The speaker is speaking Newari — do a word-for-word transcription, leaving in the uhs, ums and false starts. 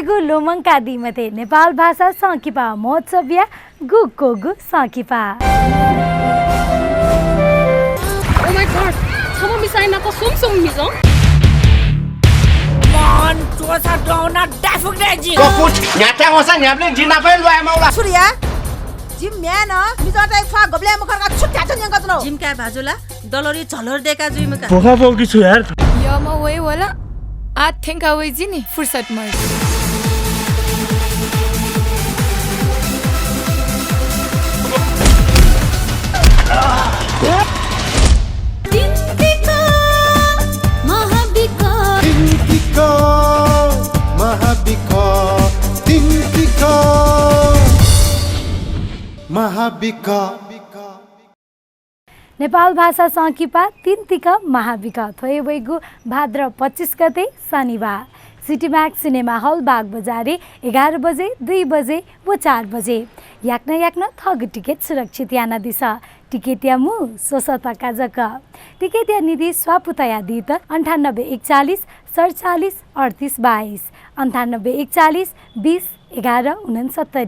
गु लोमंकादी मते नेपाल भाषा संकिपा महोत्सवया गुक्वःगु संकिपा। Oh my God, छम्ह मिसाया नाप सुम सुम मिजं। मन चोसा दौना डाफुक दे जि। गपुच, न्याता वसा न्याबले जि नापै ल्वाये मौला। सूर्या, जिम म्यान, मिजंतय् ख्वाः गबलय् मखर का छुट्याचन यंका च्वनो। जिम काय् भाजुला। दलरी झलर देका जुइमका। बोखा बोकी छु यार। यःम्ह वइ वल, आः थ्यंका वइ जि नि फुर्सद मर्द। तिन्तिक महाबिक। तिन्तिक महाबिक। तिन्तिक महाबिक। नेपाल भाषा संकिपा तिन्तिक महाबिक थ्व हे वइगु भाद्र पच्चिस गते शनिबार सिटी म्याक्स सिनेमा हल बागबजारय् एघार बजे, दुई बजे व चार बजे। याकनं याकनं थःगु टिकट सुरक्षित यानादिसँ। टिकटया मू स्वसः तका जक। टिकटया निंतिं स्वापू तयादीत अन्ठानब्बे एकचालिस सतचालिस अड्तिस बाइस, अन्ठानब्बे एकचालिस बिस एघार उनन्सत्तरी।